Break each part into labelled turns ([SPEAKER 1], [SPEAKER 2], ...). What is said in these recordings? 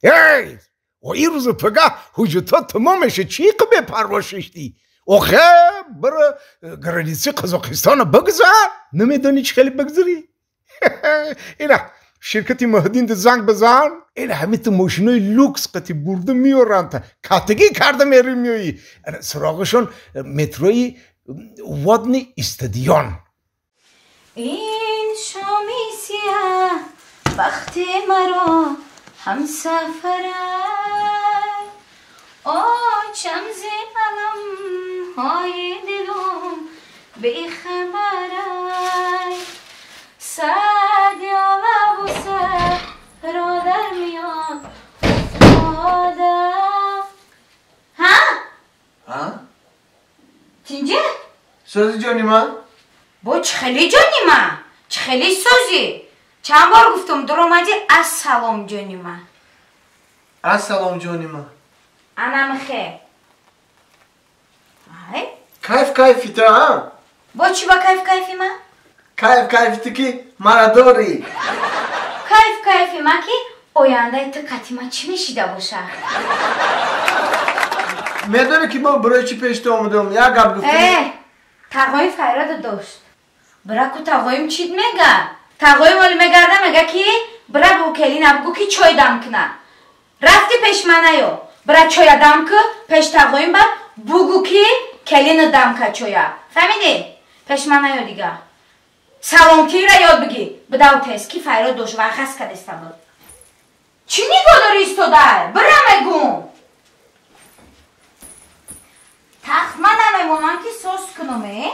[SPEAKER 1] Эй, ин рӯзу пага ҳуҷҷатҳо тамом меша, чӣ қа бепарво шиштӣ? Охе, бира границаи Қазоқистона бигзар, намедонӣ чӣ хеле бигзарӣ? Ина ширкати Маҳдинда занг бизан, ина ҳамин мошинои люкс қати бурда меоранд, катагӣ карда мери меоӣ. Суроғашон метрои Водни стадион.
[SPEAKER 2] Ин шоми сиёҳ бахти маро ҳамсафарай, очам зи аламҳои дилум бехабарай, сад ёлаву саҳро дар миён уфтода. Ҳа?
[SPEAKER 3] Ҳа?
[SPEAKER 2] Тинҷа?
[SPEAKER 3] Сӯзи ҷони ман?
[SPEAKER 2] Бо чӣ хеле ҷони ман? Чӣ хеле сӯзӣ? Чанд бор гуфтум, дуромадӣ, ассалом ҷони ман.
[SPEAKER 3] Ассалом ҷони ман.
[SPEAKER 2] Анамихе. Ай?
[SPEAKER 3] Кайф кайфи ту, ҳа?
[SPEAKER 2] Бо чӣ ба кайф кайфи ман?
[SPEAKER 3] Кайф кайфи ту ки мара дорӣ.
[SPEAKER 2] Кайф кайфи ман ки ояндаи ту қати ман чӣ мешида боша?
[SPEAKER 3] Медонӣ ки мо барои чӣ пеш ту омадам? Як гап гуфтам.
[SPEAKER 2] Э, тағоим файрода дошт. Бира ку тағоим чит мега? Тағоим оли мегарда мега ки бира бу келина бугу ки чой дам куна. Рафти пеш манаё. Бира чоя дам ку, пеш тағоим бар бугу ки келина дам ка чоя. Фаҳмидӣ? Пеш манаё дига. Саломтиро ёд бигӣ. Бидав тез ки файрод дошт ва хас кадеста буд. Чӣ нигоҳ дорӣ истодай? Бира мегум. Тахма намемонам ки сос кунам, э?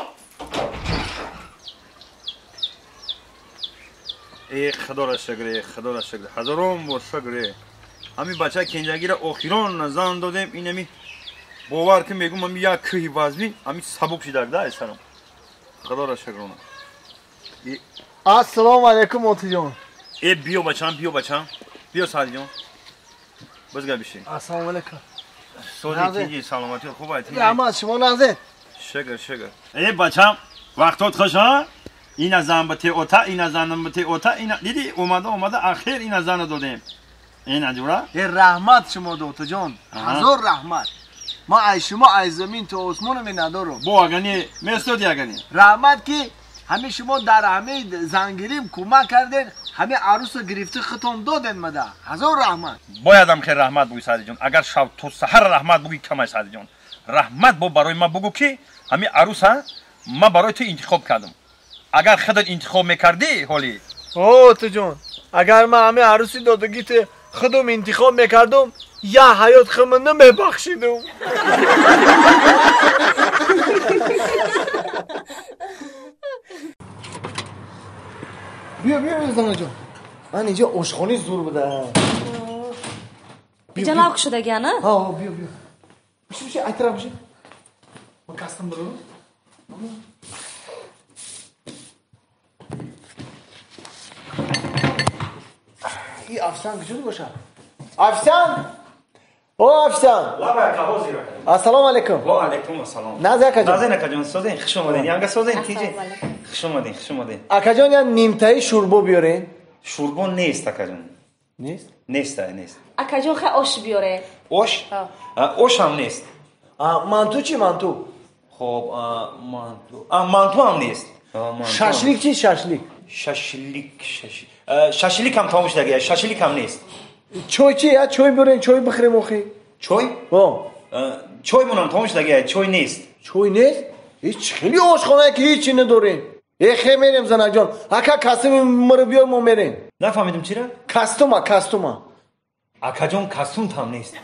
[SPEAKER 4] Э, худоро шукр, худоро шукр, ҳазорон бор шукр. Ҳамин бачаи кенҷагиро охирон зан додем, ин ами бовар ки мегум, ами як кӯҳи вазмин ами сабук шидак да айсарам. Худоро шукрона.
[SPEAKER 3] Ассалому алайкум, отиҷон.
[SPEAKER 4] Э, биё бачам, биё бачам, биё Саъдиҷон, бизга бишин.
[SPEAKER 3] Ассалому алайкум.
[SPEAKER 4] Сози тинҷи, саломатӣ хуб ай тинҷи?
[SPEAKER 3] Раҳмат, шумо нағзед?
[SPEAKER 4] Шукр, шукр. Э, бачам, вақтот хуш, ҳа? Ина зан ба теота, ина зан ба теота, ина диди омада омада ахир ина зана додем. Ина ҷура?
[SPEAKER 3] Э, раҳмат шумо дотаҷон, ҳазор раҳмат. Ма ай шумо ай замин то осмоно миннатдорам.
[SPEAKER 4] Бо агани местоди агани.
[SPEAKER 3] Раҳмат ки ҳамин шумо дар ҳамин зангирим кӯмак карден, ҳамин арӯсро гирифти худтон доден мада. Ҳазор раҳмат.
[SPEAKER 4] Боядам хел раҳмат бугӯй Саъдиҷон. Агар шав то саҳар раҳмат бугӯй камай Саъдиҷон. Раҳмат бо барои ма бугӯ ки ҳамин арӯса ма барои ту интихоб кардам. Агар худат интихоб мекардӣ ҳоли?
[SPEAKER 3] О, отаҷон, агар ман ҳамин арӯси додагите худум интихоб мекардум, я ҳаёт худма намебахшидум. Биё, биё, занаҷон. Ман инҷо ошхонаи зур буда.
[SPEAKER 5] Инҷо нав кушодагиана?
[SPEAKER 3] Ҳа, биё, биё. Биши, биши, айтара биши. Ман кастам бирам. И официант куҷо бошад? Официант! О, официант! Ассалому алайкум.
[SPEAKER 4] Ва алайкум ассалом.
[SPEAKER 3] Назир акаҷон.
[SPEAKER 4] Назир акаҷон, созен, хуш омадед. Янга созен, тиҷи. Хуш омадед, хуш омадед.
[SPEAKER 3] Акаҷон, я нимтаи шӯрбо биёрен.
[SPEAKER 4] Шӯрбо нест, акаҷон.
[SPEAKER 3] Нест?
[SPEAKER 4] Нест, нест.
[SPEAKER 5] Акаҷон, хай ош биёре.
[SPEAKER 4] Ош? Ош ҳам нест.
[SPEAKER 3] Манту чӣ, манту?
[SPEAKER 4] Хоб, манту. Манту ҳам нест.
[SPEAKER 3] Шашлик чӣ, шашлик?
[SPEAKER 4] Шашлик, шашлик ҳам тамом шудагия, шашлик ҳам нест.
[SPEAKER 3] Чой чӣ? Я чой биёрен, чой бихӯрем охи.
[SPEAKER 4] Чой? Чой монам тамом шудагия, чой нест.
[SPEAKER 3] Чой нест? Ҳеч хеле ошхонае ки ҳечи надорем. Э, хе мерем занаҷон. Ака костюми маро биёр, мо мерем.
[SPEAKER 4] Нафаҳмидам чира?
[SPEAKER 3] Костюма, костюма.
[SPEAKER 4] Акаҷон, костюм там нест.